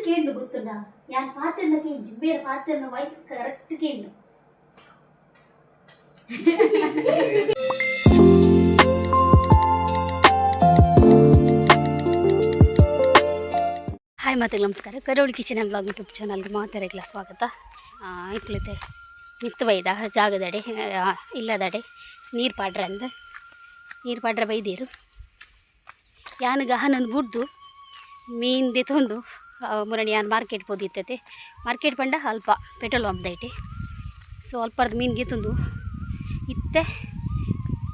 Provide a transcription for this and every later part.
ಕೇಂಡು ಗೊತ್ತುಂಡ ಯಾನ್ ಪಾತೆರ್ನ ಕೇಂಜಿ ಬೇರೆ ಪಾತೆರ್ನ voice correct ಕೇಂಡು. Hi ಮಾತೆಗ್ ನಮಸ್ಕಾರ. ಕರಾವಳಿ ಕಿಚನ್ ಆ್ಯಂಡ್ ಬ್ಲಾಗ್ ಯೂಟ್ಯೂಬ್ ಚಾನಲ್ಗೆ ಮಾತೆರೆಗ್ಲ ಸ್ವಾಗತ. ಇಕ್ಲತೆ ಮಿತ್ತು ಬೈದ ಜಾಗದಡೆ, ಇಲ್ಲದಡೆ ನೀರು ಪಾಡ್ರೆ ಅಂದ್ ನೀರು ಪಾಡ್ರೆ ಬೈದೀರು. ಯಾನ್ ಗಹನನ್ ಬುಡ್ದು ಮೀನ್ ದೆತೊಂದು ಮುರಣಿ ಯಾನ್ ಮಾರ್ಕೆಟ್ ಪೋದಿತ್ತತೆ. ಮಾರ್ಕೆಟ್ ಪಂಡ ಅಲ್ಪ ಪೆಟ್ರೋಲ್ ಪಂಪ್ ದೈಟೆ. ಸೊ ಅಲ್ಪರ್ದು ಮೀನು ಗೆತೊಂದು ಇತ್ತೆ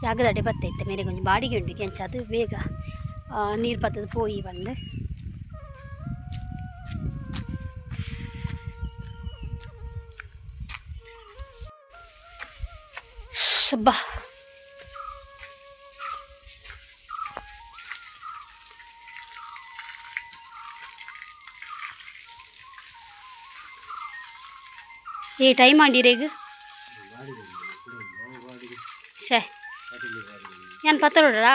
ಜಾಗದಡೆ ಬತ್ತೆ. ಇತ್ತೆ ಮೇರೆಗೆ ಒಂಜಿ ಬಾಡಿಗೆ ಉಂಡು, ಎಂಚಾದ್ ಬೇಗ ನೀರು ಪತ್ತದ ಪೋಯಿ ಬಂದು. ಶಬ್ಬಾ ಏ ಟೈಮ್ ಆಂಡಿರೇಗ್ ಶೇ ಏನು ಪತ್ತರೋಡ್ರಾ?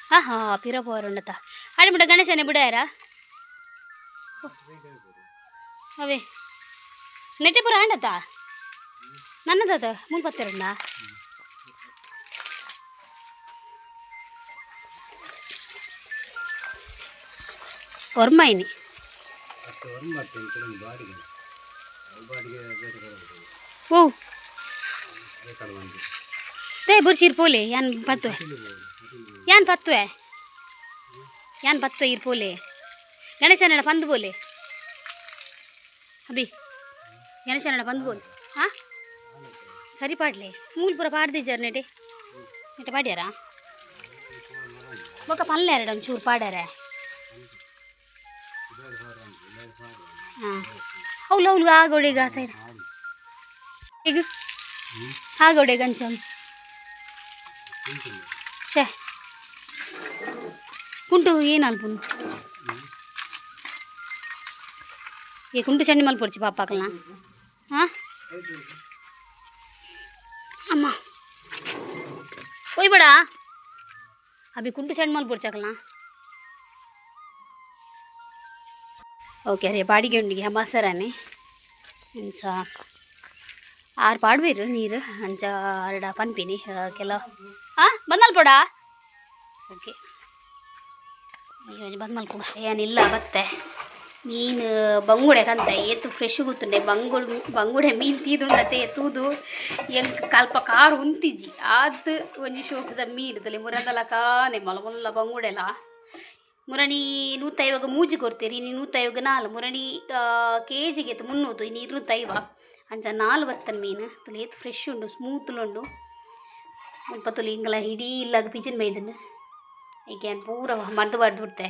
ಹಾಂ ಹಾಂ ಪಿರ ಪೋರುಂಡತ ಆಡಿ ಬಿಡ ಗಣೇಶನೇ ಬಿಡಾರ ಅವೇ ನೆಟ್ಟೆ ಪೂರ ಆಂಡತ ನನ್ನದದ ಮೂಲು ಪತ್ತೆರಡ. ಒರ್ಮೈನಿ ಓ ತೇ ಬುರ್ಚೀರ್ ಪೋಲೆ ಯಾನ್ ಪತ್ತುವೆ ಯಾನ್ ಪತ್ತುವೆ ಯಾನ್ ಪತ್ತುವೆ ಇರ್ ಪೋಲೆ ಗಣೇಶನಡ ಪಂದು ಪೋಲೆ ಅಭಿ ಗಣೇಶನಡ ಪಂದು ಪೋಲೆ. ಹಾಂ ಸರಿ ಪಾಡ್ಲೆ ಮೂಲು ಪೂರ ಪಾಡ್ದಿಜ್ಜಾರ್ ನೆಟೆ ನೆಟೆ ಪಾಡ್ಯಾರ ಬೊಕ್ಕ ಪಲ್ಲೆ ಒಂಚೂರು ಪಾಡ್ಯಾರ. ಹಾಂ ಅವ್ಲು ಅವ್ಲು ಆಗೋಡಿಗ ಸೈಡ್ ಈಗ ಆಗೋಡೆ ಗಂಚಮ್ ಶೇ ಕುಂಟು ಏನು ಅಲ್ಪುನು ಈ ಕುಂಟು ಚಂಡಿ ಮಲ್ಪೊಡ್ಚಿ ಪಾಪಾಕಲ್ನ. ಹಾಂ ಅಮ್ಮ ಹೋಯ್ ಬೇಡ ಅಭಿ ಕುಂಟು ಚಂಡಿ ಮಲ್ಪೊಡ್ಚಕಲ್ನ. ಓಕೆ ಅರೆ ಬಾಡಿಗೆ ಉಂಡಿಗೆ ಹಮಾಸರಾನೆ ಅಂಚ ಆರು ಪಾಡ್ಬೇರು ನೀರು ಅಂಚ ಆರಡ ಪನ್ಪಿನಿ ಕೆಲವು. ಹಾಂ ಬಂದಲ್ಪೋಡ. ಓಕೆ ಒಂಜಿ ಬಂದ್ ಮಲ್ಪು ಏನಿಲ್ಲ ಬತ್ತೆ ಮೀನು ಬಂಗುಡೆ ಕಂತ ಏತು ಫ್ರೆಶ್ ಗೊತ್ತುಂಡೆ ಬಂಗುಡ್ ಬಂಗುಡೆ ಮೀನು ತೀದುಂಡತೆ ತೂದು ಎಂಕ್ ಕಲ್ಪ ಕಾರು ಉಂತಿಜ್ಜಿ ಆತ್ ಒಂಜಿ ಶೋಕದ ಮೀನು ತಲೆ ಮುರಂದಲ ಕಾನೆ ಮಲ್ಲ ಮುಲ್ಲ ಬಂಗುಡೆಲ. ಮುರಣಿ ನೂತೈವಾಗ ಮೂಜಿ ಕೊಡ್ತೀರಿ ಇನಿ ನೂತೈವಾಗ ನಾಲ್ ಮುರಣಿ ಕೆ ಜಿಗೆ 300 ಇನಿ 250 ಅಂಚ ನಾಲ್ ಬತ್ತನ್ ಮೀನು ತುಲೆ ಏತ್ ಫ್ರೆಶ್ ಉಂಡು ಸ್ಮೂತ್ಲು ಉಂಡು. ಮುಲ್ಪ ತುಲಿ ಇಂಗಲ ಇಡೀ ಇಲ್ಲಾಗ ಪಿಜಿನ್ ಬೈದನ್ ಈಗ ಏನು ಪೂರ ಮಡ್ದು ಬಾಡ್ದು ಬಿಡ್ತೆ.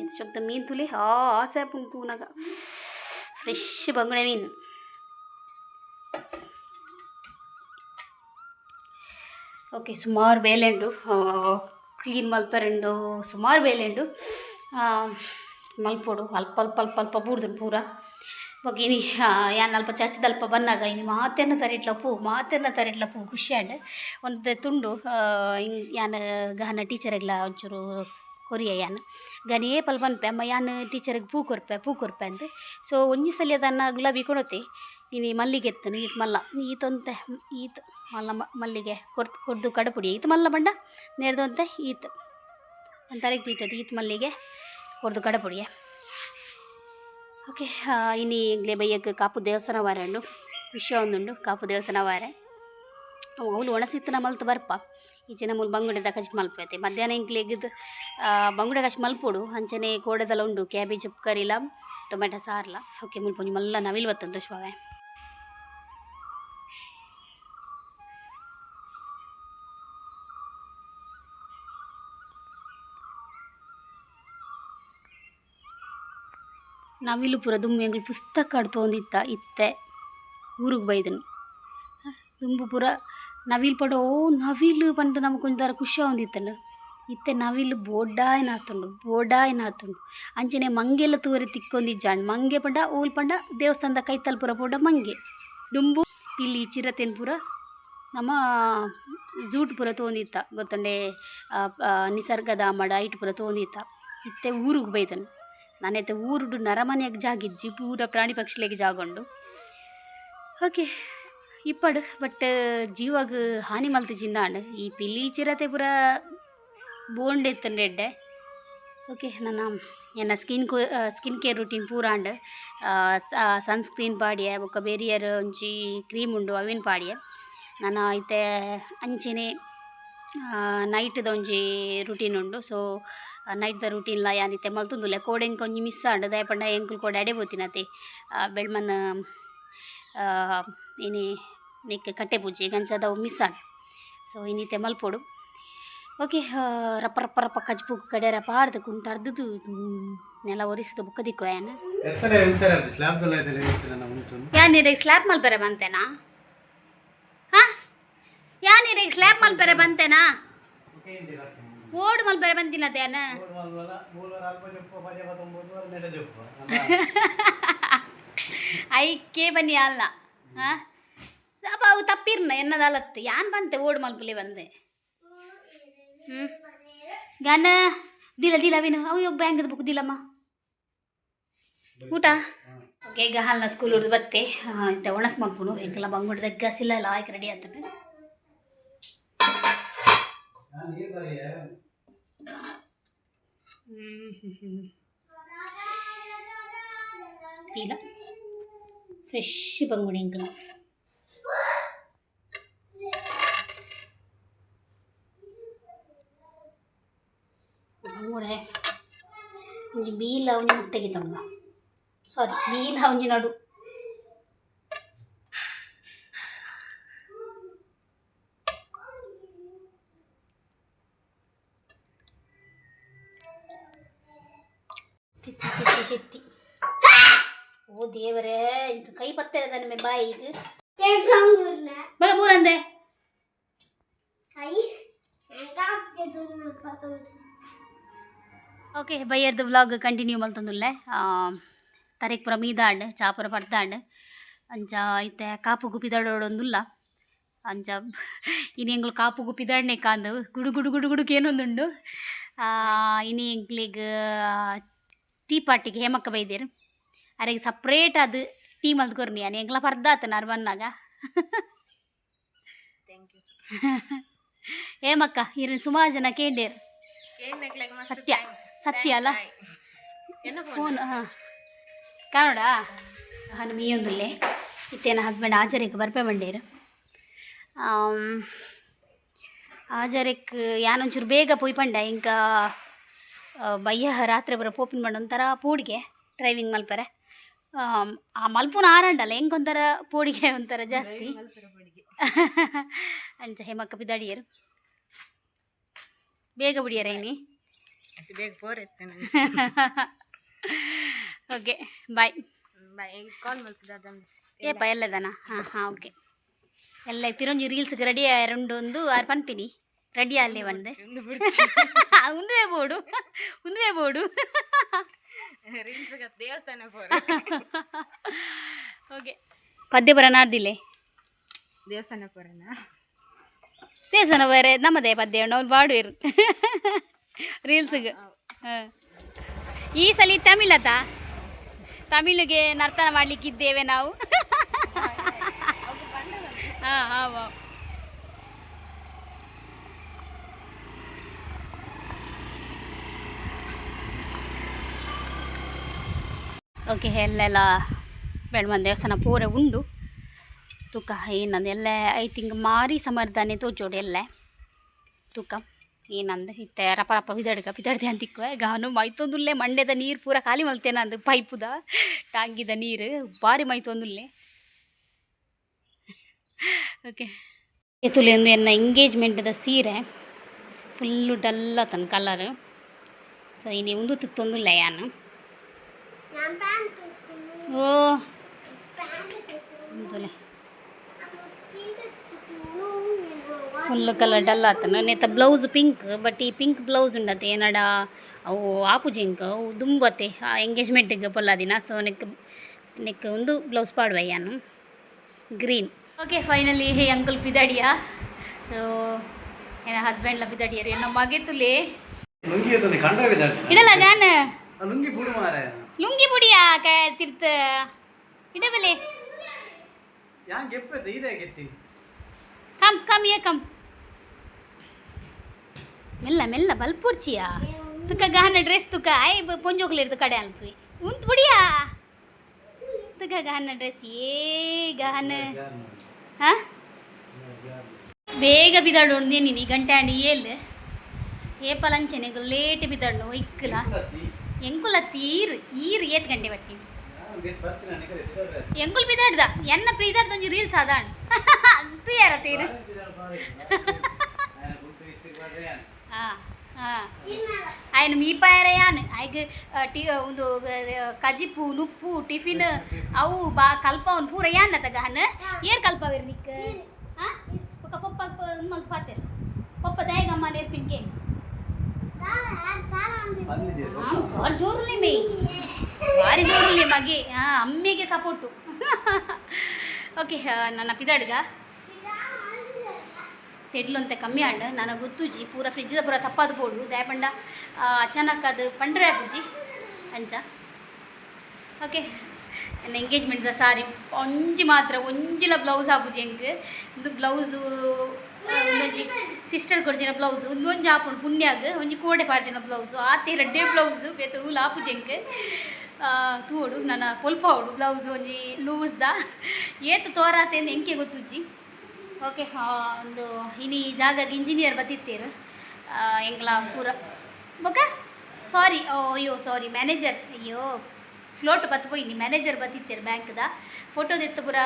ಏತ್ ಶೋಕ್ದ ಮೀನು ತುಲಿ ಆ ಆಸೆ ಆಪುಂಡು ತೂನಗ ಫ್ರೆಶ್ ಬಂಗುಡೆ ಮೀನು. ಓಕೆ ಸುಮಾರು ಬೇಲೆ ಉಂಡು ಕ್ಲೀನ್ ಮಲ್ಪೆರುಂಡು ಸುಮಾರು ಬೇಲೆ ಉಂಡು ಮಲ್ಪೊಡು ಅಲ್ಪ ಅಲ್ಪ ಅಲ್ಪ ಅಲ್ಪ ಬೂರ್ದುಂಡು ಪೂರ. ಬೊಕ ಇನಿ ಯಾನ್ ಅಲ್ಪ ಚರ್ಚ್ದಲ್ಪ ಬನ್ನಗ ಇನಿ ಮಾತೆರ್ನ ತರೆಟ್ಲ ಪೂ ಮಾತೆರ್ನ ತರೆಟ್ಲ ಪೂ ಖುಷಿ ಆಂಡ್. ಒಂತೆ ತುಂಡು ಯಾನ್ ಗಹನ ಟೀಚರೆಗ್ಲ ಒಂಚೂರು ಕೊರಿಯೆ ಯಾನ್ ಗನಿ ಏಪಲ್ ಪನ್ಪೆ ಅಮ್ಮ ಯಾನ್ ಟೀಚರ್ಗ್ ಪೂ ಕೊರ್ಪೆ ಪೂ ಕೊರ್ಪೆ ಅಂದ್. ಸೊ ಒಂಜಿ ಸಲ ತನ್ನ ಗುಲಾಬಿ ಕೊನೊತೆ ಇನಿ ಮಲ್ಲಿಗೆ ಎತ್ತನು ಈತ್ ಮಲ್ಲ ಈತೊಂತೆ ಈತ್ ಮಲ್ಲ ಮಲ್ಲಿಗೆ ಕೊರ್ದು ಕೊರ್ದು ಕಡಪುಡಿ ಈತ್ ಮಲ್ಲ ಪಂಡ ನೇರ್ದೊಂತೆ ಈತ್ ತರೆಗ್ ದೀತದೆ ಈತ್ ಮಲ್ಲಿಗೆ ಕೊರ್ದು ಕಡಪುಡಿಯೆ. ಓಕೆ ಇನಿ ಎಂಕ್ಲೆ ಬಯ್ಯಗ್ ಕಾಪು ದೇವಸ್ಥಾನ ವಾರೆ ಉಂಡು ವಿಷಯ ಒಂದುಂಡು ಕಾಪು ದೇವಸ್ಥಾನ ವಾರೆ ಅವ್ಲು ಒಣಸಿತ್ತನ ಮಲ್ತ್ ಬರ್ಪ ಈಚಿನ ಮೂಲು ಬಂಗುಡೆದ ಕಜಿಪು ಮಲ್ಪೆತೆ ಮಧ್ಯಾಹ್ನ ಎಂಕ್ಲೆಗ್ ಬಂಗುಡೆ ಕಜ್ ಮಲ್ಪೊಡು ಅಂಚನೆ ಕೋಡೆದಲ ಉಂಡು ಕ್ಯಾಬೇಜ್ ಉಪ್ಪು ಕರಿಲ ಟೊಮೆಟೊ ಸಾರ್ಲ. ಓಕೆ ಮುಲ್ಪ ಒಂಜಿ ಮಲ್ಲ ನವಿಲು ಬತ್ತುಂಡು ಶೋವೆ. ನವಿಲು ಪೂರ ದುಂಬು ಎಂಕ್ಲು ಪುಸ್ತಕ ತೋಂದಿತ್ತ ಇತ್ತೆ ಊರುಗ್ ಬೈದನು ದುಂಬು ಪೂರ ನವಿಲು ಪಂಡ ಓ ನವಿಲು ಪಂದ್ ನಮಕ್ ಒಂಜಿ ಖುಷಿ ಆವೊಂದಿತ್ತುಂಡು. ಇತ್ತೆ ನವಿಲು ಬೋಡಾಯಿನಾತುಂಡು ಬೋಡಾಯಿನಾತುಂಡು ಅಂಚನೆ ಮಂಗೆಲ ತೂವರೆ ತಿಕ್ಕೊಂದಿಜ್ಜಾಂಡ್ ಮಂಗೆ ಪಂಡ ಓಲ್ ಪಂಡ ದೇವಸ್ಥಾನದ ಕೈತಲ್ ಪೂರ ಪೋಂಡ ಮಂಗೆ ದುಂಬು ಪಿಲಿ ಚಿರತೆನ್ ಪೂರ ನಮ ಝೂಟ್ ಪೂರ ತೋಂದಿತ್ತ ಗೊತ್ತುಂಡೆ ನಿಸರ್ಗಧಾಮಡ್ ಐಟ್ ಪೂರ ತೋಂದಿತ್ತ. ಇತ್ತೆ ಊರುಗು ಬೈದನ್ ನಾನೈತೆ ಊರುಡು ನರಮನೆಯಾಗ ಜಾಗಿಜ್ಜಿ ಪೂರ ಪ್ರಾಣಿ ಪಕ್ಷಿಲೆಗ್ ಜಾಗ ಉಂಡು. ಓಕೆ ಇಪ್ಪಡು ಬಟ್ ಜೀವಗ್ ಹಾನಿ ಮಲ್ತಿಜಿಂದಾಂಡ್ ಈ ಪಿಲಿ ಚಿರತೆ ಪೂರ ಬೋಂಡ್ ಇತ್ತಂಡೆ ಎಡ್ಡೆ. ಓಕೆ ನನ್ನ ಎನ್ನ skin skin care routine ಪೂರ ಆಂಡ್. ಸನ್ಸ್ಕ್ರೀನ್ ಪಾಡ್ಯೆ ಬೊಕ್ಕ ಬೇರಿಯರ್ ಒಂಜಿ ಕ್ರೀಮ್ ಉಂಡು ಅವೆನ್ ಪಾಡ್ಯೆ. ನನ ಇತ್ತೆ ಅಂಚೆನೆ ನೈಟ್ದ ಒಂಜಿ ರುಟೀನ್ ಉಂಡು. ಸೊ ನೈಟ್ದ ರುಟೀನ್ಲ ಯಾನ್ ಇತ್ತೆ ಮಲ್ತೊಂದುಲ್ಲೆ. ಕೋಡೆ ಎಂಕ್ ಒಂಜಿ ಮಿಸ್ ಆಂಡ್ ದಾಯೆ ಪಂಡ ಎಂಕುಲು ಕೋಡೆ ಅಡೆ ಪೋತಿನತೆ ಬೆಳ್ಮನ್ ಇನಿ ನೆಕ್ಕ್ ಕಟ್ಟೆ ಪೂಜೆಗ್ ಅಂಚಾದ್ ಅವು ಮಿಸ್ ಆಂಡ್. ಸೊ ಇನಿತೆ ಮಲ್ಪೊಡು. ಓಕೆ ರಪ್ಪ ರಪ್ಪ ರಪ್ಪ ಕಜ್ಪುಗ್ ಕಡೆರ ಪಾಡ್ದ್ ಕುಂಟು ನೆಲ ಒರಿಸಿದ ಬೊಕ್ಕ ದಿಕ್ಕುವ ಯಾನ್. ಯಾನ್ ಇರೆಗ್ ಸ್ಲ್ಯಾಬ್ ಮಲ್ಪೆರೆ ಬಂತೆನಾ? ಹಾ, ಯಾನ್ ಇರೆಗ್ ಸ್ಲ್ಯಾಬ್ ಮಲ್ಪೆರೆ ಬಂತೆನಾ? ಓಡು ಮಲ್ಪೆರೆ ಬಂತಿನತೆ ಯಾನ್? ಐಕೆ ಬನ್ನಿ ಅಲ್ಲ. ಹಾಂ, ಅಪ್ಪ ಅವು ತಪ್ಪಿರ್ನ ಎನ್ನದಾಲತ್ತು ಯಾನ್ ಬಂತೆ ಓಡು ಮಲ್ಪುಲೆ ಬಂದೆ. ಹ್ಞೂ ಗಾನ ದಿಲ ದಿಲ ಅವೇನು ಅವು ಇವಾಗ ಬ್ಯಾಂಕದ ಬುಕ್ ದಿಲಮ್ಮ ಊಟ. ಓಕೆ ಈಗ ಹಾಲ್ನ ಸ್ಕೂಲ್ ಹುಡ್ದು ಬತ್ತೆ. ಇಂತ ಒಣಸ್ ಮಲ್ಪುನು ಎಂಕೆಲ್ಲ ಬಂಗುಡ್ದ ಗಸಿಲ್ಲ ಎಲ್ಲ ಆಯ್ಕೆ ರೆಡಿ ಆಗ್ತದೆ. ಇಲ್ಲ ಫ್ರೆಶ್ ಬಂಗುಡೆ ಎಂಕಲ. ಬಂಗುಡೆ ಒಂಜಿ ಬೀಲ ಒಂಜಿ ಮುಟ್ಟೆಗೆ ತಂಗ, ಸಾರಿ ಬೀಲ ಒಂಜಿ ನಡು. ತಿತ್ತಿ ತಿತ್ತಿ ತಿತ್ತಿ. ಓ ದೇವರೇ, ಈಗ ಕೈ ಪತ್ತೆ ನಿಮ್ಮ ಬಾಯಿ ಈಗ ಮಗ ಬೂರಂದೆ. ಓಕೆ ಬೈಯರ್ದು ವ್ಲಾಗ್ ಕಂಟಿನ್ಯೂ ಮಲ್ತೊಂದುಲ್ಲೆ. ತರೆಕ್ ಪೂರ ಮೀದಾಂಡ್, ಚಾಪುರ ಪಡ್ದಾಂಡ್. ಅಂಚ ಇತ್ತೆ ಕಾಪು ಗುಪಿದಾಡೋಡೊಂದುಲ್ಲ. ಅಂಚ ಇನಿ ಎಂಕುಲು ಕಾಪು ಗುಪಿದಾಡ್ನೆ ಕಾಂದು ಗುಡು ಗುಡು ಗುಡು ಗುಡುಕ್ ಏನೊಂದುಂಡು. ಇನಿ ಎಂಕ್ಲೆಗ್ ಟೀ ಪಾರ್ಟಿಗೆ ಹೇಮಕ್ಕ ಬೈದೇರು. ಅರೆಗ್ ಸಪ್ರೇಟ್ ಅದು ಟೀ ಮಲ್ತ್ ಕೊರ್ನಿ ಯಾನ್. ಎಂಕ್ಲ ಪರ್ದಾತನ ಅರ್ ಬನ್ನಾಗ. ಹೇಮಕ್ಕ ಇರ್ ಸುಮಾರು ಜನ ಕೇಂಡೇರು. ಸತ್ಯ ಸತ್ಯ ಅಲ್ಲ ಫೋನ್? ಹಾಂ ಕಾನೋಡ ಹನು ಮೀಯೊಂದುಲ್ಲೆ. ಇತ್ತೇನ ಹಸ್ಬೆಂಡ್ ಆಚಾರ್ಯಕ್ಕೆ ಬರ್ಪೆ ಬಂಡೇರು. ಆಜಾರೆಕ್ ಯಾನೊಂಚೂರು ಬೇಗ ಪೋಯ್ ಪಂಡ ಇಂಕ ಬಯ್ಯ ರಾತ್ರಿ ಬರ ಪೋಪಿನ ಪಂಡ ಒಂಥರ ಪೋಡಿಗೆ ಡ್ರೈವಿಂಗ್ ಮಲ್ಪರೆ. ಆ ಮಲ್ಪುನ ಆರಂಡಲ್ಲ ಎಂಕೊಂಥರ ಪೋಡಿಗೆ ಒಂಥರ ಜಾಸ್ತಿ. ಅಂಚ ಹೇಮಕ್ಕ ಪಿದಾಡಿಯರು ಬೇಗ ಬಿಡಿಯರ ಇನಿ. ಬೇಗ four. Okay bye. ಬಾಯ್, ಕಾಲ್ ಮಲ್ತದ. ಏಪ ಎಲ್ಲದನ? ಹಾಂ ಹಾಂ ಓಕೆ. ಎಲ್ಲ ಪಿರೊಂಜಿ ರೀಲ್ಸ್ಗೆ ರೆಡಿ ಆಯರುಂಡು ಒಂದು ಆರು ಪನ್ಪಿನಿ ರೆಡಿ ಅಲ್ಲೇ ಬಂದೆ. ಉಂದುವೆ ಬೋಡು ಉಂದುವೆ ಬೋಡು. ರೀಲ್ಸ್ ದೇವಸ್ಥಾನ ಫೋರ್. ಓಕೆ ಪದ್ಯ ಬರ ನಾಡ್ದಿಲ್ಲೆ. ದೇವಸ್ಥಾನ ಫೋರನ? ದೇವಸ್ಥಾನ ಬೇರೆ ನಮ್ಮದೇ ಪದ್ಯ ಉಂಡು ಅವ್ನು ಬಾಡುವೆರು ರೀಲ್ಸ್ಗೆ. ಹಾಂ ಈ ಸಲ ತಮಿಳತ ತಮಿಳಿಗೆ ನರ್ತನ ಮಾಡಲಿಕ್ಕಿದ್ದೇವೆ ನಾವು. ಹಾಂ ಹಾಂ ಓಕೆ ಎಲ್ಲೆಲ್ಲ ಬೆಳ್ಮನ್ ದೇವಸ್ಥಾನ ಪೂರ ಉಂಡು. ತೂಕ ಏನಂದು ಎಲ್ಲ I think ಮಾರಿ ಸಮರ್ದಾನೆ ತೋಚೋಡು ಎಲ್ಲ. ತೂಕ ಏನಂದು ಇತ್ತೆ ರಪ ರಪ ಬಿದಡ್ಗ ಬಿದಡ್ದೆ ಅಂತಿಕ್ವೆ ಗಾನು ಮೈತೊಂದುಲ್ಲೆ. ಮಂಡ್ಯದ ನೀರು ಪೂರ ಖಾಲಿ ಮಲ್ತೇನೆ ಅಂದು ಪೈಪುದ ಟಾಂಗಿದ ನೀರು ಬಾರಿ ಮೈತೊಂದುಲ್ಲೆ. ಓಕೆ ಎತ್ತುಲೆ ಒಂದು ಎನ್ನ ಎಂಗೇಜ್ಮೆಂಟ್ದ ಸೀರೆ ಫುಲ್ಲು ಡಲ್ ಆತನ ಕಲರ್. ಸೊ ಇನಿ ಉಂದು ತುತ್ತೊಂದುಲ್ಲೆ ಯಾನ್. ಓ ಉಂದುಲೆ full colour dull ಆತನ. ನೇತ blouse pink, but ಈ ಪಿಂಕ್ ಬ್ಲೌಸ್ ಉಂಡತೆ ಏನಡ ಅವು ಆಪುಜಿಂಕ್ ಅವು ದುಂಬತ್ತೆ ಆ ಎಂಗೇಜ್ಮೆಂಟ್ಗೆ ಪೊಲ್ಲಾದಿನ. ಸೊ ನೆಕ್ ನೆಕ್ ಒಂದು ಬ್ಲೌಸ್ ಪಾಡುವ ಯಾನು green. Okay finally hey uncle ಪಿದಾಡಿಯಾ. So ಎನ್ನ ಹಸ್ಬೆಂಡ್ಲ ಪಿದಾಡಿಯರು. ಎನ್ನ ಮಗೆ ತುಲೆ ಇಡಲ ಗಾನ. ಲುಂಗಿ ಬುಡು ಮಾರೆ. ಲುಂಗಿ ಬುಡಿಯಾ ತಿರ್ತ ಇಡಬಲೆ. ಯಾನ್ ಗೆಪ್ಪೆತ ಇದೆ ಗೆತ್ತಿ. ಕಮ್ ಕಮ್ ಏ ಕಮ್, ಮೆಲ್ಲ ಮೆಲ್ಲ ಬಲ್ಪುರ್ಚಿಯಾ. ತುಕ ಗಹನ ಡ್ರೆಸ್ ತುಕ ಆಯ್ ಪೊಂಜೋಕ್ಲಿರ್ದು ಕಡೆ ಅನ್ಪಿ ಉಂತ್ ಬುಡಿಯಾ. ತುಕ ಗಹನ ಡ್ರೆಸ್ ಏ ಗಹನ. ಹಾ, ಬೇಗ ಬಿದಾಡು ನೀನಿ ಗಂಟೆ ಆಂಡ್ ಏಲ್ ಏಪಲಂಚನೆ ಲೇಟ್ ಬಿದಾಡು ಇಕ್ಕಲ ಎಂಕುಲ ತೀರ್ ಈರ್ ಏತ್ ಗಂಟೆ ಬತ್ತೀನಿ ಎಂಕುಲ್ ಬಿದಾಡ್ದ ಎನ್ನ ಪ್ರೀದಾಡ್ದ ಒಂಜಿ ರೀಲ್ಸ್ ಅದಾಣ್ ಅಂತೂ ಯಾರ ತೀರ್. ಹಾ ಹಾ, ಆಯ್ನ ಮೀಪಾಯರ ಯಾನ್ ಆಯ್ಗ ಟಿ ಒಂದು ಕಜಿಪು ನುಪ್ಪು ಟಿಫಿನ್ ಅವು ಬಾ ಕಲ್ಪವನ್ ಪೂರ ಯಾನ್ ತಗಹನ ಏರ್ ಕಲ್ಪವೇರ್ ನಿಕ್. ಹಾ, ಪೊಕ್ಕ ಪೊಪ್ಪ ಮಲ್ತ್ ಪಾತೆರ್ ಪೊಪ್ಪ ದಾಯಗಮ್ಮ ನೇರ್ಪಿನ್ಕೆ. ಭಾರಿ ಜೋರುಲಿ ಮೇ, ಭಾರಿ ಜೋರುಲಿ ಮಗೆ. ಹಾಂ, ಅಮ್ಮಿಗೆ ಸಪೋರ್ಟು. ಓಕೆ, ನನ್ನ ಪಿದಾಡ್ಗ ತೆಡ್ಲಂತೆ ಕಮ್ಮಿ ಆಂಡ್ ನನಗೆ ಗೊತ್ತುಜಿ. ಪೂರ ಫ್ರಿಜ್ದ ಪೂರ ತಪ್ಪಾದ ಬೋಡು ದಾಯಪಂಡ ಅಚಾನಕ್ ಅದು ಪಂಡ್ರೆ ಆಪುಜಿ ಅಂಚ. ಓಕೆ, ನನ್ನ ಎಂಗೇಜ್ಮೆಂಟ್ದ ಸಾರಿ ಒಂಜಿ ಮಾತ್ರ ಒಂಜಿಲ ಬ್ಲೌಸ್ ಆಪುಜಿ ಎಂಕ್. ಒಂದು ಬ್ಲೌಸು ಒಂದೊಂಜಿ ಸಿಸ್ಟರ್ ಕೊಡ್ದಿನ ಬ್ಲೌಸು ಒಂದೊಂಜಿ ಆಪುಂಡು ಪುಣ್ಯಾಗ್ ಒಂಜಿ ಕೋಡೆ ಪಾಡ್ದಿನ ಬ್ಲೌಸು ಆತೆ ರಡ್ಡೆ ಬ್ಲೌಸು ಬೇತೆ ಊಲು ಆಪುಜಿ ಎಂಕ್. ತೂವೊಡು ನನ್ನ ಪೊಲ್ಪ ಆವೊಡು ಬ್ಲೌಸ್ ಒಂಜಿ ಲೂಸ್ದ ಏತ್ ತೋರಾತೆ ಎಂಕೆ ಗೊತ್ತುಜ್ಜಿ. ಓಕೆ, ಒಂದು ಇನಿ ಜಾಗಕ್ಕೆ ಇಂಜಿನಿಯರ್ ಬತ್ತಿತ್ತೇರು ಎಂಕ್ಲ ಪೂರ ಬೊಕ ಸಾರಿ, ಅಯ್ಯೋ ಸಾರಿ ಮ್ಯಾನೇಜರ್, ಅಯ್ಯೋ ಫ್ಲೋಟ್ ಬತ್ತು ಪೋಯಿನಿ. ಮ್ಯಾನೇಜರ್ ಬತ್ತಿತ್ತೇರು ಬ್ಯಾಂಕ್ದ ಫೋಟೋ ದೆತ್ತು ಪೂರ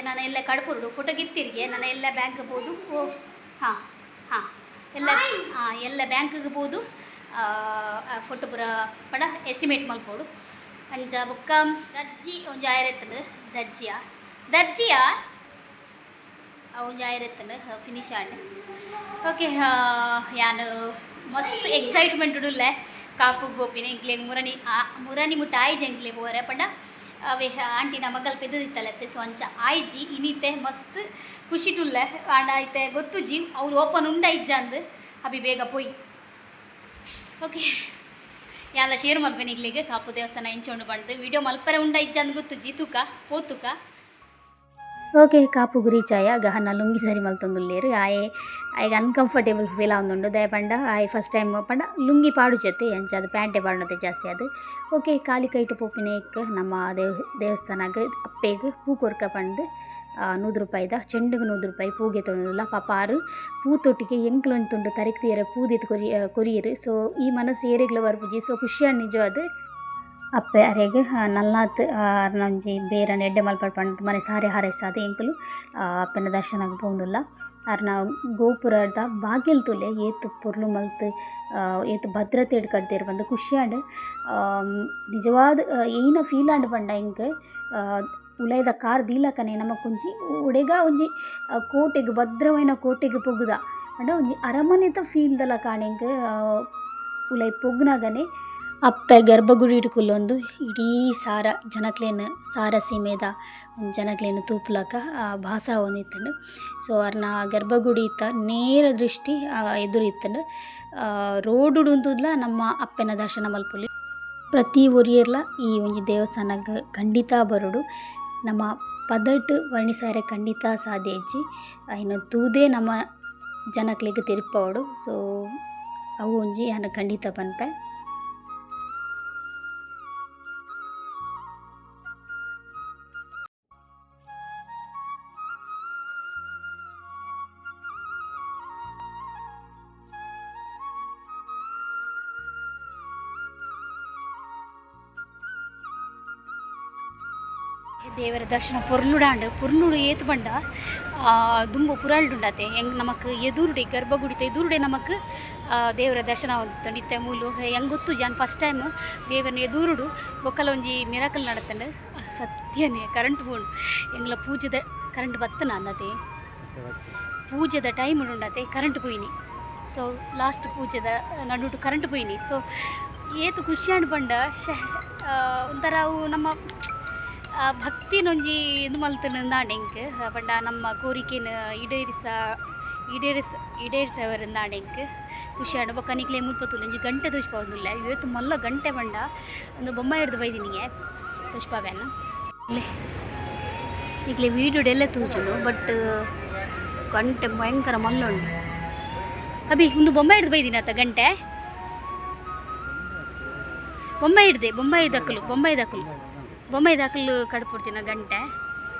ನಾನು ಎಲ್ಲ ಕಡ್ಪುರುಡು ಫೋಟೋ ಗಿತ್ತಿರಿಗೆ ನಾನು ಎಲ್ಲ ಬ್ಯಾಂಕ್ ಪೋದು. ಓ ಹಾಂ ಹಾಂ, ಎಲ್ಲ ಹಾಂ ಎಲ್ಲ ಬ್ಯಾಂಕ್ಗೆ ಪೋದು ಫೋಟೋ ಪೂರ ಪಡ ಎಸ್ಟಿಮೇಟ್ ಮಲ್ಪೋಡು ಅಂಚ. ಬೊಕ್ಕ ದರ್ಜಿ ಒಂಜಿ ಆಯರೆತ್ತಂಡು ದರ್ಜಿಯ ದರ್ಜಿಯ ಒಂಜಿ ಆಯರೆತ್ತಂಡು ಫಿನಿಶ್ ಆಂಡ್. ಓಕೆ, ಯಾನ್ ಮಸ್ತ್ ಎಕ್ಸೈಟ್ಮೆಂಟ್ ಉಡುಲ್ಲೆ ಕಾಪುಗ್ ಪೋಪಿನ. ಎಂಕ್ಲೆಗ್ ಮುರಣಿ ಮುರಣಿ ಮುಟ್ಟ ಆಯ್ಜಿ ಎಂಕ್ಲೆ ಪೋರೆ ಪಂಡ ಅವೇ ಆಂಟಿನ ಮಗಲ್ ಪೆದ್ದಿತ್ತಲತ್ತೆ. ಸೊ ಅಂಚ ಆಯ್ಜಿ ಇನಿತೆ ಮಸ್ತ್ ಖುಷಿಟುಲ್ಲೆ. ಆಂಡ ಐತೆ ಗೊತ್ತುಜಿ ಅವ್ರು ಓಪನ್ ಉಂಡ ಇಜ್ಜಂದು ಅಭಿ ಬೇಗ ಪೋಯಿ. ಓಕೆ, ಯಾಲ ಶೇರ್ ಮಲ್ಪೆನ್ ಇಗ್ಲಿಗ್ ಕಾಪು ದೇವಸ್ಥಾನ ಎಂಚ ಉಂಡು ಪಂಡ್ದ್. ವಿಡಿಯೋ ಮಲ್ಪರೆ ಉಂಡ ಇಜ್ಜಂದು ಗೊತ್ತುಜಿ, ತೂಕ ಪೋತುಕ. ಓಕೆ, ಕಾಪು ಗುರಿಚಾಯ ಗಹನ ಲುಂಗಿ ಸರಿ ಮಲ್ತೊಂದುಲ್ಲೇರು. ಆಯೆ ಆಯ್ಗೆ ಅನ್ಕಂಫರ್ಟೇಬಲ್ ಫೀಲ್ ಆವೊಂದುಂಡು ದಾಯೆ ಪಂಡ ಆಯೆ ಫಸ್ಟ್ ಟೈಮ್ ಪಂಡ ಲುಂಗಿ ಪಾಡುಜತ್ತೆ ಅಂಚ ಅದು ಪ್ಯಾಂಟೆ ಪಾಡುನತೆ ಜಾಸ್ತಿ ಅದು. ಓಕೆ, ಕಾಲಿ ಕೈಟ್ ಪೋಪಿನೇಕ್ ನಮ್ಮ ದೇವಸ್ಥಾನಗ್ ಅಪ್ಪೆಗ್ ಪೂ ಕೊರ್ಕ ಪಂದ್ 100 ರೂಪಾಯಿದ ಚೆಂಡುಗ್ 100 ರೂಪಾಯಿ ಪೂಗೆ ತೊಂದುಲ್ಲ. ಪಾಪ ಆರು ಪೂ ತೊಟ್ಟಿಗೆ ಎಂಕ್ಲು ಒಂಜಿ ತುಂಡು ತರಿಕ್ ತೀರ ಪೂ ದೀತ್ ಕೊರಿಯೆರ್. ಸೊ ಈ ಮನಸ್ಸು ಏರೆಗ್ಲ ಬರ್ಪುಜಿ. ಸೊ ಖುಷಿಯಾನ್ ನಿಜವಾದ್. ಅಪ್ಪೆ ಅರೆಗ್ ನಲ್ನಾತ್ ಅರ್ನ ಒಂಜಿ ಬೇರನ್ ಎಡ್ಡೆ ಮಲ್ಪಡ್ ಪಂದ್ ಮನೆ ಸಾರೆ ಹಾರೈಸಾದ್ ಎಂಕುಲು ಅಪ್ಪೆನ ದರ್ಶನಗ್ ಪೋವೊಂದುಲ್ಲ. ಅರ್ನ ಗೋಪುರದ ಬಾಕಿಲ್ ತೂಲೆ ಏತ್ ಪೊರ್ಲು ಮಲ್ತ್ ಏತ್ ಭದ್ರತೆಡ್ ಕಟ್ದೆರ್ ಪಂದ್ ಖುಷಿಯಾಡ್. ನಿಜವಾದ್ ಏನ ಫೀಲ್ ಆಂಡ್ ಪಂಡ ಎಂಕ್ ಉಲೈದ ಕಾರ್ ದೀಲಕನೆ ನಮಕೊಂಜಿ ಒಡೆಗ ಒಂಜಿ ಕೋಟೆಗ್ ಭದ್ರವಾಯಿನ ಕೋಟೆಗ್ ಪೊಗ್ಗುದ ಪಂಡ ಒಂಜಿ ಅರಮನೆತ ಫೀಲ್ ದ ಲೆಕ ಎಂಕ್ ಉಲೈ ಪೊಗ್ಗುನಗನೆ. ಅಪ್ಪೆ ಗರ್ಭಗುಡಿಡ್ ಕುಲ್ಲೊಂದು ಇಡೀ ಸಾರ ಜನಕ್ಲೆನ್ ಸಾರ ಸೀಮೆದ ಜನಕ್ಲೆನ್ ತೂಪುಲಕ ಭಾಸ ಆವೊಂದಿತ್ತುಂಡು. ಸೊ ಅರ್ನ ಗರ್ಭಗುಡಿತ ನೇರ ದೃಷ್ಟಿ ಎದುರು ಇತ್ತುಂಡು. ರೋಡುಡು ಉಂತುದ್ಲ ನಮ್ಮ ಅಪ್ಪೆನ ದರ್ಶನ ಮಲ್ಪೊಲಿ. ಪ್ರತಿ ಒರಿಯರ್ಲ ಈ ಒಂಜಿ ದೇವಸ್ಥಾನಗ್ ಖಂಡಿತ ಬರೊಡು. ನಮ್ಮ ಪದಟ್ ವರ್ಣಿಸಾರೆ ಖಂಡಿತ ಸಾಧ್ಯ ಇಜ್ಜಿ. ಐನ್ ತೂದೇ ನಮ್ಮ ಜನಕ್ಲೆಗ್ ತೆರಿಪಾವೊಡು. ಸೊ ಅವು ಒಂಜಿ ಯಾನ್ ಖಂಡಿತ ಪನ್ಪೆ. ದೇವರ ದರ್ಶನ ಪೊರ್ಲುಡಾಂಡ್ ಪೊರ್ಲುಡು ಏತ್ ಪಂಡ ದುಂಬು ಪುರಾಲ್ಡುಂಡತೆ ಎಂಕ್ ನಮಕ್ ಎದುರುಡೆ ಗರ್ಭಗುಡಿತ ಎದುರುಡೆ ನಮಕ್ ದೇವರ ದರ್ಶನ ಆವೊಂದಿತ್ತುಂಡು. ಇತ್ತೆ ಮೂಲು ಎಂಕ್ ಗೊತ್ತುಜಿ ಯಾನ್ ಫಸ್ಟ್ ಟೈಮ್ ದೇವರನ ಎದುರುಡು ಬೊಕ್ಕಲ ಒಂಜಿ ಮಿರಾಕಲ್ ನಡತ್ಂಡ್. ಸತ್ಯನೇ ಕರೆಂಟ್ ಪೋಂಡು ಎಂಕ್ಲ ಪೂಜೆದ ಕರೆಂಟ್ ಬತ್ತನ ಅಂದತೆ ಪೂಜೆದ ಟೈಮ್ ಉಂಡತೆ ಕರೆಂಟ್ ಪೋಯಿನಿ. ಸೊ ಲಾಸ್ಟ್ ಪೂಜೆದ ನಡುಟು ಕರೆಂಟ್ ಪೋಯಿನಿ. ಸೊ ಏತ್ ಖುಷಿಯಾಂಡ್ ಪಂಡ ಶೆ ಒಂಥರ ಅವು ನಮ್ಮ ಭಕ್ತಿನೊಂಜಿ ಇದು ಮಲ್ತುಂಡು ಎಂಕ್ ಪಂಡ ನಮ್ಮ ಕೋರಿಕೆನ್ ಈಡೇರಿಸ ಈಡೇರಿಸ್ ಈಡೇರಿಸವರಿಂದ ಎಂಕ್ ಖುಷಿ ಆಂಡ್. ಬೊಕ್ಕ ನಿಕ್ಲೆ ಮುಲ್ಪ ತೂಲೆ ಒಂಜಿ ಗಂಟೆ ತೋಜಿಪಾವೊಂದುಲ್ಲೆ. ಏತ್ ಮಲ್ಲ ಗಂಟೆ ಪಂಡ ಉಂದು ಬೊಮ್ಮ ಹಿಡ್ದು ಬೈದಿನಿಗೆ ತೋಜಿಪಾವೆನ್. ನಿಕ್ಲೆ ವೀಡಿಯೋಡೆಲ್ಲ ತೂಜುಂಡು, ಬಟ್ ಗಂಟೆ ಭಯಂಕರ ಮಲ್ಲ ಉಂಡು. ಅಭಿ, ಒಂದು ಬೊಂಬೈ ಹಿಡ್ದು ಬೈದಿನ ಅತ್ತ ಗಂಟೆ? ಬೊಂಬೈ ಹಿಡ್ದೆ, ಬೊಂಬೈ ದಕ್ಕಲು, ಬೊಂಬೈ ದಕ್ಕಲು, ಬೊಂಬೈ ದಕ್ಕಲು ಕಡ್ಪುಡ್ತಿನ ಗಂಟೆ.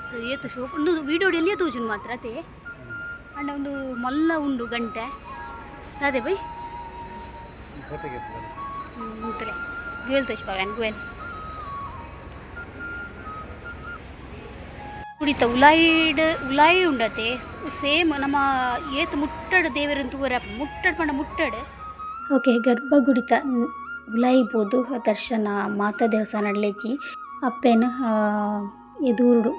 ಸೊ ಏತು ಶೋಕ್ ಉಂದು. ವೀಡಿಯೋಡ್ ಎಲ್ಲಿಯ ತೂಜುಂಡು ಮಾತ್ರ ಅತೆ. ಅಂಡ ಒಂದು ಮಲ್ಲ ಉಂಡು ಗಂಟೆ. ಅದೇ ಬೈ. ಮುತ್ತಲೆ ಗುವೆಲ್ ತೋಚ್ಪಾವೆನ್, ಗುವೆಲ್ ಕುಡಿತ ಉಲಾಯಿಡ್ ಉಲಾಯಿ ಉಂಡತೆ. ಸೇಮ್ ನಮ್ಮ ಏತ್ ಮುಟ್ಟಡ್ ದೇವೆರನ್ ತೂವರೆ ಮುಟ್ಟಡ್ ಪಂಡ ಮುಟ್ಟಡ್. ಓಕೆ, ಗರ್ಭಗುಡಿತ ಉಲಾಯಿ ಪೋದು ದರ್ಶನ ಮಾತ ದೇವಸ್ಥಾನ ಲೆಜ್ಜಿ ಅಪ್ಪೆನ್ ಎದುರುಡು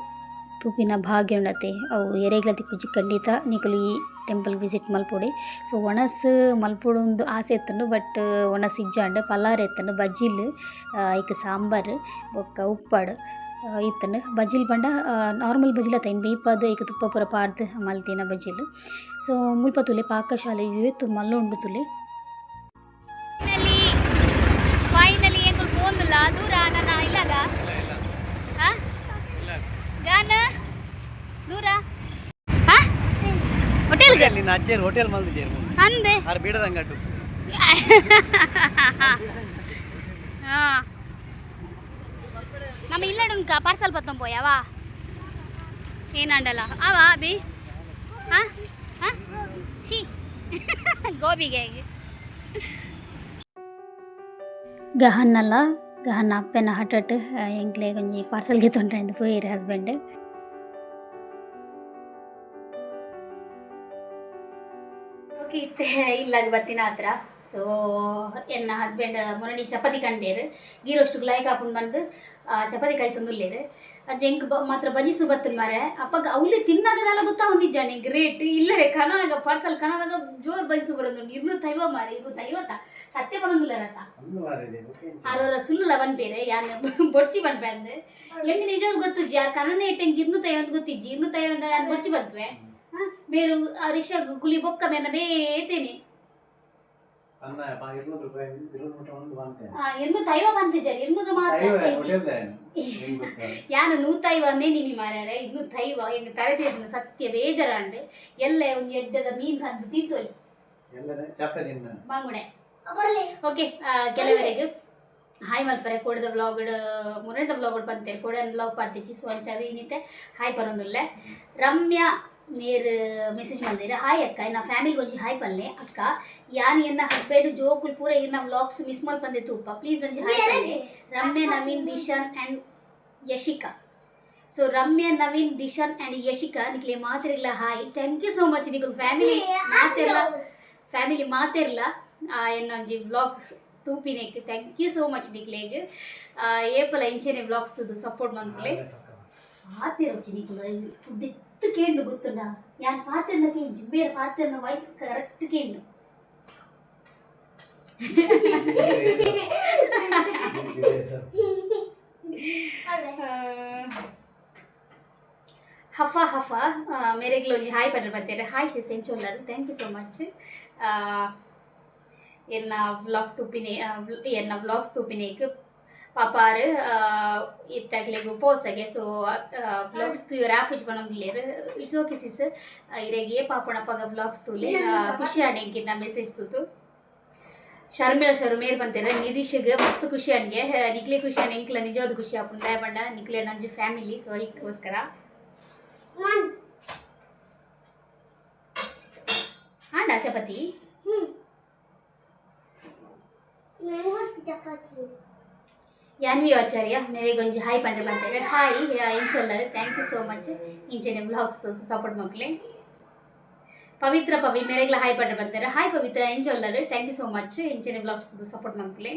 ತೂಪಿನ ಭಾಗ್ಯ ಉಂಡತೆ. ಅವು ಎರೆಗ್ಲ ತಿಕ್ಕುಜಿ. ಖಂಡಿತ ನಿಕುಲು ಈ ಟೆಂಪಲ್ ವಿಸಿಟ್ ಮಲ್ಪೊಡೆ. ಸೊ ಒಣಸ್ ಮಲ್ಪೊಡುಂದು ಆಸೆ ಇತ್ತುಂಡು, ಬಟ್ ಒಣಸ್ ಇಜ್ಜಾಂಡ್. ಪಲಾರ ಇತ್ತುಂಡು, ಬಜಿಲ್, ಐಕ್ ಸಾಂಬಾರ್ ಬೊಕ್ಕ ಉಪ್ಪಡ್ ಇತ್ತುಂಡು. ಬಜಿಲ್ ಪಂಡ ನಾರ್ಮಲ್ ಬಜಿಲ್ ಅತ್ತ, ಐನ್ ಬೇಯ್ಪಾದ್ ಐಕ್ ತುಪ್ಪ ಪೂರ ಪಾಡ್ದ್ ಮಲ್ತಿನ ಬಜಿಲ್. ಸೊ ಮುಲ್ಪ ತೂಲೆ, ಪಾಕಶಾಲೆ ಏತ್ ಮಲ್ಲ ಉಂಡು ತೂಲೆ. ಫೈನಲಿ, ಫೈನಲಿ ಎಂಕುಲು ಪೋಂದುಲ್ಲ. ದೂರ ನನ್ನ ಇಲ್ಲಾಗ ಗಾನ ದೂರ ಹೋಟೆಲ್ಗೆ. ನಿನ್ನ ಅಜ್ಜೇರು ಹೋಟೆಲ್ ಮಲ್ದಿದ್ದೇರು. ಅಂದೆ. ಆರು ಬೀಡದಂಗಟ್ಟು. ಹಾ, ನಮ್ಮ ಇಲ್ಲಡುಂಕ ಪಾರ್ಸಲ್ ಪತ್ತೊಂಬೋಯವಾ ಏನಂಡಲ್ಲ ಅವ ಅಭಿ. ಹಾ ಹಾ, she ಗೋಬಿಗೆ ಗಹನ್ನಲ್ಲ ಗಹನ್ನ ಅಪ್ಪೆನ ಹಟಟ್ ಎಂಕ್ಲೆ ಒಂಜಿ ಪಾರ್ಸಲ್ ಗೆತೊಂಡ್ರೆ ಪೋಯೆರ್ ಹಸ್ಬೆಂಡ್. ಓಕೆ, ಇತ್ತೆ ಇಲ್ಲಾಗ ಬತ್ತಿನ ಹತ್ರ. ಸೊ ಎನ್ನ ಹಸ್ಬೆಂಡ್ ಮೊನ್ನೆ ಚಪಾತಿ ಕಂಡೇರು, ಗೀರೋಷ್ಟು ಲೈಕ್ ಹಾಕೊಂಡು ಬಂದು ಚಪಾತಿ ಕಾಯಿ ತಂದುಲ್ಲೇರು. ಅಜ್ಜ ಎಂಕ್ ಮಾತ್ರ ಬಂಜಿಸು ಬತ್ತನ್ ಮಾರೆ. ಅಪ್ಪಗ ಅವಲಿ ತಿನ್ನಾಗದಲ್ಲ ಗೊತ್ತಾ ಒಂದಿಜ್ಜಾನೆ ಎಂಕ್ ರೇಟ್ ಇಲ್ಲವೇ. ಕನನಾಗ ಪಾರ್ಸಲ್ ಕನನಾಗ ಜೋರ್ ಬಂಜಿಸು ಬರೋದುಂಡು. 250 ಮಾರೆ, 250. ಸತ್ಯ ಪಡೊಂದುಲ್ಲ ರತ. ಆರೋರ ಸುಳ್ಳುಲ ಬನ್ಪೇರೆ, ಯಾನ್ ಬೊಡ್ಚಿ ಬನ್ಪೆ ಅಂದ್. ಎಂಕ್ ನಿಜವಾದ್ ಗೊತ್ತುಜ್ಜಿ, ಯಾರ್ ಕನನೆ ಇಟ್ಟು ಎಂಕ್ 250 ಗೊತ್ತಿಜ್ಜಿ. 250 ಅಂದ್ರೆ ಯಾನ್ ಬೊಡ್ಚಿ ಬನ್ಪೆ. ಮೇರು ಆ ರಿಕ್ಷಾ ಗುಲಿ ಬೊಕ್ಕ ಮೇರ್ನ ಬೇತೇನೆ. 200 ರೂಪಾಯಿ 200 ಒಂದು ಬಂತೆ. 250 ಬಂತಿದ್ದಾರೆ, 200 ಮಾತ್ರ. ಹೋಟೆಲ್. ಯಾನು ನೂತೈವನ್ನೇ ನೀನಿ ಮಾರ್ಯಾರೆ, 250 ಎಂಗ್ ತರೆ ತೀರ್ನ ಸತ್ಯ ಬೇಜಾರಾಂಡ್. ಎಲ್ಲ ಒಂಜಿ ಎಡ್ಡೆದ ಮೀನ್ ತಂದು ತಿಂತೋಲಿ. ಎಲ್ಲ ಚಪ್ಪೆ ತಿನ್ನ. ಬಂಗುಡೆ. ಓಕೆ, ಕೆಲವರೆಗೆ ಹಾಯ್ ಮಲ್ಪರೆ. ಕೋಡದ ವ್ಲಾಗ್, ಮೊನ್ನೆದ ವ್ಲಾಗ್ ಬಂತೇನೆ, ಕೋಡನ್ ವ್ಲಾಗ್ ಪಾಡ್ತಿಚ್ಚಿ. ಸೊ ಅಂಚ ಅದು ಇನ್ನಿತ್ತೆ ಹಾಯ್ ಪರೊಂದುಲ್ಲೆ. ರಮ್ಯಾ ಮೇರ್ ಮೆಸೇಜ್ ಮಲ್ದಿರ, ಹಾಯ್ ಅಕ್ಕ, ನಾ ಫ್ಯಾಮಿಲಿಗೆ ಒಂಜಿ ಹಾಯ್ ಪಲ್ಲೆ ಅಕ್ಕ. ಯಾನ್ ಎನ್ನ ಹಸ್ಬೆಂಡ್ ಜೋಕುಲ್ ಪೂರ ಇರ್ನ ವ್ಲಾಗ್ಸ್ ಮಿಸ್ ಮಲ್ಪಂದೆ ತೂಪ, ಪ್ಲೀಸ್ ಒಂಜಿ ಹಾಯ್ ಪಲ್ಲೆ. Ramya, Naveen, Dishan and Yashika. So Ramya, Naveen, Dishan and Yashika, ನಿಕ್ಲೆ ಮಾತಿರ್ಲ hi. Thank you so much. ನಿಕುಲ್ ಫ್ಯಾಮಿಲಿ ಮಾತಿರ್ಲ, ಫ್ಯಾಮಿಲಿ ಮಾತಿರ್ಲ ಎನ್ನ ಒಂಜಿ ವ್ಲಾಗ್ಸ್ ತೂಪಿನೆಕ್ thank you so much ನಿಕ್ಲೆಗ್. ಏಪಲ ಇಂಚೆನೆ ವ್ಲಾಗ್ಸ್ ತೂದು ಸಪೋರ್ಟ್ ಮನ್ಪುಲೆ. ಪಾತೆರೊಚ್ಚಿ ನಿಕುಲು ಉದ್ದೆತ್ತು ಕೇಂಡು ಗೊತ್ತುಂಡ? ಯಾನ್ ಪಾತೆರ್ನ ಕೇಂಜಿ, ಬೇರೆ ಪಾತೆರ್ನ ವಾಯ್ಸ್ ಕರೆಕ್ಟ್ ಕೇಂಡು. ಹಫಾ ಹಫಾ ಮೇರೆಗ್ಲ ಒಂಜಿ ಹಾಯ್ ಪಡ್ರೆ ಬತ್ತೇರೆ. ಹಾಯ್ ಸಿಸ್, ಎಂಚೊಲ್ಲರು? Thank you so much. ಎನ್ನ ವ್ಲಾಗ್ಸ್ ತೂಪಿನಿ, ಎನ್ನ ವ್ಲಾಗ್ಸ್ ತೂಪಿನೇಕ್. ಪಾಪಾರು ಇತ್ತಾಗ್ಲೆಗ್ ಉಪವಾಸಗೆ, ಸೊ ವ್ಲಾಗ್ಸ್ ತೂಯರ್ ಆಪುಜಿ ಪನೊಂದುಲ್ಲೆರ್. It's okay ಸಿಸ್. ಇರೆಗ್ ಏ ಪಾಪಣಪ್ಪಗ ವ್ಲಾಗ್ಸ್ ತೂಲೆ. ಖುಷಿ ಆಂಡ್ ಎಂಕಿನ್ನ ಮೆಸೇಜ್ ತೂತು. ಶರ್ಮಿಳಾ ಶರು ಮೇರ್ ಬಂತೇನೆ, ನಿಧಿಶ್ಗೆ ಮಸ್ತ್ ಖುಷಿ ಅನ್ಗೆ. ನಿಕ್ಲೆ ಖುಷಿ ಅನ್ ಎಂಕ್ಲ ನಿಜವಾದ ಖುಷಿ ಆಪುಂಡು. ದಾಯೆ ಪಂಡ ನಿಕ್ಲೆ ನಂಜಿ ಫ್ಯಾಮಿಲಿ, ಸೊ ಐಕ್ಕೋಸ್ಕರ. ಆಂಡ ಚಪಾತಿ. ಚಪಾತಿ. ಯಾನ್ವಿ ಆಚಾರ್ಯ ಮೇರೆಗೆ ಒಂಜಿ ಹಾಯ್ ಪಂಡ್ರೆ ಬಂತೇವೆ. ಹಾಯ್, ಎಂಚೊಲ್ಲರು? Thank you so much. ಇಂಚೆನೆ ವ್ಲಾಗ್ಸ್ ಸಪೋರ್ಟ್ ಮಕ್ಕಳೇ. ಪವಿತ್ರ ಪವಿ ಮೇರೆಗ್ಲ ಹಾಯ್ ಪಂಡ್ರೆ ಬಂತಾರೆ. ಹಾಯ್ ಪವಿತ್ರ, ಎಂಚೊಲ್ಲರು? Thank you so much. ಇಂಚೆನೆ ವ್ಲಾಗ್ಸ್ ಸಪೋರ್ಟ್ ಮಕ್ಕಳೇ.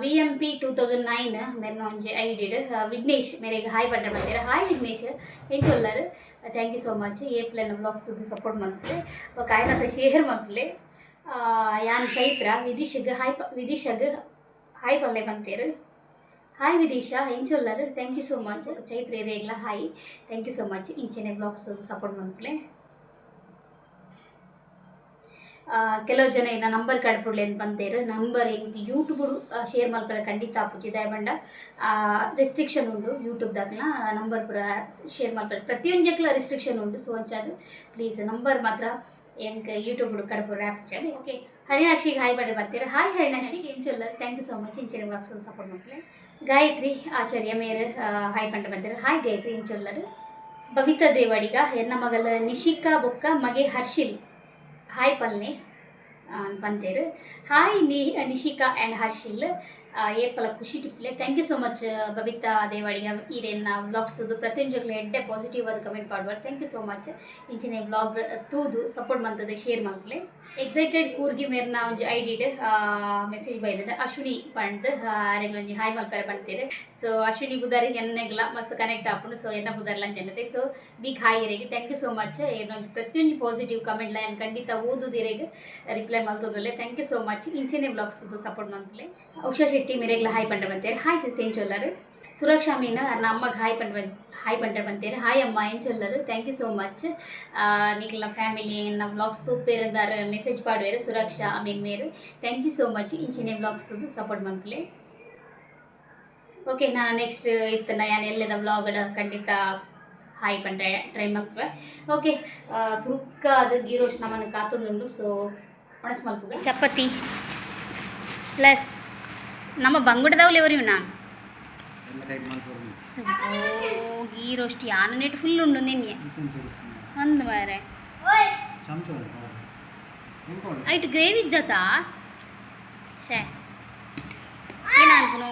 VMP 2009 ಮೆರ್ನ ಒಂಜಿ ಐಡಿಡ್ ವಿಘ್ನೇಶ್ ಮೇರೆಗೆ ಹಾಯ್ ಪಂಡ್ರೆ ಬಂತೇವೆ. ಹಾಯ್ ವಿಘ್ನೇಶ್, ಎಂಚೊಲ್ಲರು? Thank you so much. ಏಪ್ಲೆನ ವ್ಲಾಗ್ಸ್ ಸಪೋರ್ಟ್ ಮಲ್ಪಲೆ, ಬೊಕ್ಕ ಆಯ್ನತ ಶೇರ್ ಮಲ್ಪಲೆ. ಯಾನ್ ಚೈತ್ರ, ವಿದಿಶಗ್ ಹಾಯ್, ವಿದಿಶಗ್ ಹಾಯ್ ಪಲ್ಲೆ ಬಂತೇರು. Hi Vidisha ಎಂಚೊಲ್ಲರ್. Thank you so much. Chaitra ಇರೇಗ್ಲ hi, thank you so much. ಇಂಚೆನೆ ವ್ಲಾಗ್ಸ್ ಸಪೋರ್ಟ್ ಮನ್ಪುಲೆ. ಕೆಲವು ಜನ ಇನ್ನ ನಂಬರ್ ಕಡ್ಪುಡ್ಲೆ ಅಂತ ಬಂದೇರು. ನಂಬರ್ ಎಂಕ್ ಯೂಟ್ಯೂಬ್ ಶೇರ್ ಮಲ್ಪರೆ ಖಂಡಿತ ಆಪುಜಿ. ದಾಯೆ ರೆಸ್ಟ್ರಿಕ್ಷನ್ ಉಂಡು. ಯೂಟ್ಯೂಬ್ ದಾಕ್ಲ ನಂಬರ್ ಪೂರ ಶೇರ್ ಮಲ್ಪರೆ ಪ್ರತಿಯೊಂಜಕ್ಲ ರೆಸ್ಟ್ರಿಕ್ಷನ್ ಉಂಡು. ಸೊ ಅಂಚಾದ್ ಪ್ಲೀಸ್ ನಂಬರ್ ಮಾತ್ರ ಎಂಕ್ ಯೂಟ್ಯೂಬ್ ಕಡಪುರ ಆಪುಜಿ. ಓಕೆ, ಹರಿಣಾಕ್ಷಿಗೆ ಹಾಯ್ ಪಂಡ ಬರ್ತೀರ. ಹಾಯ್ ಹರಿಣಾಕ್ಷಿ, ಎಂಚೊಲ್ಲರ್? Thank you so much. ಇಂಚೆನೆ ವ್ಲಾಗ್ಸ್ ಸಪೋರ್ಟ್ ಮಲ್ಪುಲೆ. ಗಾಯತ್ರಿ ಆಚಾರ್ಯ ಮೇರ್ ಹಾಯ್ ಪಂಡ ಬಂದಿರ. ಹಾಯ್ ಗಾಯತ್ರಿ, ಎಂಚೊಲ್ಲರ್? ಬಬಿತಾ ದೇವಾಡಿಗ, ಎನ್ನ ಮಗಲ ನಿಶಿಕಾ ಬೊಕ್ಕ ಮಗೆ ಹರ್ಷಿಲ್ ಹಾಯ್ ಪಲ್ನೆ ಪಂತೇರು. ಹಾಯ್ ನಿಶಿಕಾ ಆ್ಯಂಡ್ ಹರ್ಷಿಲ್, ಏಪಲ ಖುಷಿ ಟಿಪ್ಲೆ. Thank you so much Babita Devadiga. ಈರೆನ್ನ ವ್ಲಾಗ್ಸ್ ತೂದು ಪ್ರತಿಯೊಂಜಕ್ಲೆ ಎಡ್ಡೆ ಪಾಸಿಟಿವ್ ಆದ ಕಮೆಂಟ್ ಪಾಡ್ವಾರ್. Thank you so much. ಇಂಚಿನ ವ್ಲಾಗ್ ತೂದು ಸಪೋರ್ಟ್ ಮಂತದ ಶೇರ್ ಮಲ್ಪಲೆ. ಎಕ್ಸೈಟೆಡ್ ಕೂರ್ಗಿ ಮೇರ್ನ ಒಂಜಿ ಐಡಿಡ್ ಮೆಸೇಜ್ ಬೈದದ. ಅಶ್ವಿನಿ ಪಂಡ್ ಆರೆಗ್ಲ ಒಂಜಿ ಹಾಯ್ ಮಲ್ಪರೆ ಪಂತೇರು. ಸೊ ಅಶ್ವಿನಿ ಬುದಾರಿ ಎನ್ನೆಗ್ಲ ಮಸ್ತ್ ಕನೆಕ್ಟ್ ಆಪುಂಡು. ಸೊ ಎನ್ನ ಬುದಾರ್ಲ ಜನತೆ. ಸೊ ಬಿಗ್ ಹಾಯ್ ಇರೆಗ್. Thank you so much. ಏನೊಂಜಿ ಪ್ರತಿಯೊಂಜಿ ಪಾಸಿಟಿವ್ ಕಮೆಂಟ್ ಲ ಖಂಡಿತ ಓದುದಿರೆಗ್ ರಿಪ್ಲೈ ಮಲ್ತೊಂದುಲ್ಲೆ. Thank you so much. ಇಂಚೆನೆ ವ್ಲಾಗ್ಸ್ ಸಪೋರ್ಟ್ ಮಲ್ಪಲೆ. ಉಷಾ ಶೆಟ್ಟಿ ಮೆರೆಗ್ಲ ಹಾಯ್ ಪಂಡ ಬಂತೇರು. ಹಾಯ್ ಸಿಸ್, ಎಂಚೊಲ್ಲರ್? ಸುರಕ್ಷಾ ಮೀನ ಅರ್ನ ಅಮ್ಮಗ್ ಹಾಯ್ ಪಂಡ ಬಂತೇರು. ಹಾಯ್ ಅಮ್ಮ, ಎಂಚೊಲ್ಲರ್? Thank you so much. ನಿಕ್ಲ ಫ್ಯಾಮಿಲಿ ಎನ್ನ ವ್ಲಾಗ್ಸ್ ತೂಪೇರುದಾರ್ ಮೆಸೇಜ್ ಪಾಡುವೆರು. ಸುರಕ್ಷಾ ಅಮೀನ್ ಮೇರು, thank you so much. ಇಂಚಿನೆ ವ್ಲಾಗ್ಸ್ ಸಪೋರ್ಟ್ ಮಲ್ಪಲೆ. ಓಕೆ, ನಾನು ನೆಕ್ಸ್ಟ್ ಇತ್ತನ ಯಾನ್ ಎಲ್ಲದ ವ್ಲಾಗ್ ಖಂಡಿತ ಹಾಯ್ ಪಂಡ್ರೆ ಟ್ರೈ ಮಲ್ಪುವೆ. ಓಕೆ, ಸುರುಕ್ಕ ಅದು ಗೀರೋಶ್ ನಮನ ಕಾತೊಂದುಂಡು. ಸೊ ಒಣಸ್ ಮಲ್ಪುವೆ. ಚಪಾತಿ ಪ್ಲಸ್ ನಮ್ಮ ಬಂಗುಡದವ್ಲು ఎవరు ನಾನು. ಗೀ ರೋಸ್ಟ್ ಯಾನ ನೆಟ್ ಫುಲ್ ಉಂಡು ನಿನ್ನೆ ಅಂದು ಮಾರೆ. ಚಮಚ. ಐಟ್ ಗ್ರೇವಿ ಜತ ಶೇ ಏನ ಅನ್ಪುನು.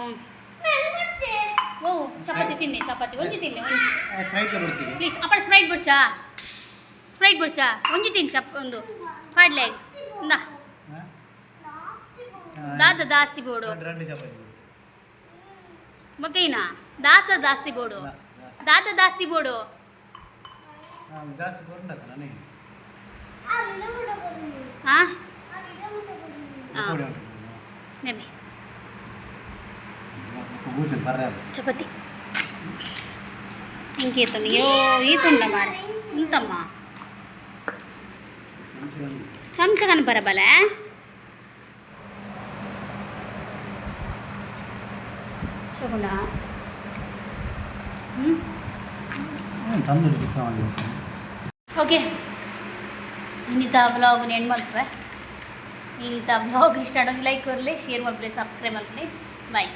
ಓ, ಚಪಾತಿ ತಿನ್ನೆ, ಚಪಾತಿ ಒಂಜಿ ತಿನ್ನೆ, ಒಂಜಿ. ಸ್ಪ್ರೈಟ್ ಬರ್ತೀವಿ. ಪ್ಲೀಸ್ ಅಪ್ಪ, ಸ್ಪ್ರೈಟ್ ಬುಡ್ಚಾ? ಸ್ಪ್ರೈಟ್ ಬುಡ್ಚಾ? ಒಂಜಿ ತಿನ್ ಚಪ್ ಒಂದು ಪಾಡ್ಲೆ ಇಂದ. ದಾದ ದಾಸ್ತಿ ಬೋಡು? రెండు ಚಪಾತಿ. ಬೊಕ್ಕೈನಾ ದಾಸ್ತ ದಾಸ್ತಿ ಬೋಡು? ದಾದ ದಾಸ್ತಿ ಬೋಡು? ಜಾಸ್ತಿ ಕೊರಂಡತ್ತ ನನಗೆ. ಹಾಂ ಹಾಂ ನೆಮ್ಮಿ. ಕೂಚು ಬರ್ರೆ. ಚಪಾತಿ ಇಂಕೇತುಂಡು. ಯೋ, ಈತುಂಡ ಮಾರೆ ಉಂತಮ್ಮ. ಚಮಚ ಕನಪರ ಬಲೆ. ಶೋಕುಂಡ. ಹ್ಞೂ. ತಂದೂರಿ. ಓಕೆ, ಇನ್ನಿತ ವ್ಲಾಗ್ ಎಂಡ್ ಮಲ್ಪೆ. ಇನ್ನಿತ ವ್ಲಾಗ್ ಇಷ್ಟ ಆಡೋದು ಲೈಕ್ ಕೊರ್ಲಿ, ಶೇರ್ ಮಲ್ಪಲೆ, ಸಬ್ಸ್ಕ್ರೈಬ್ ಮಲ್ಪಲೆ. ಬಾಯ್.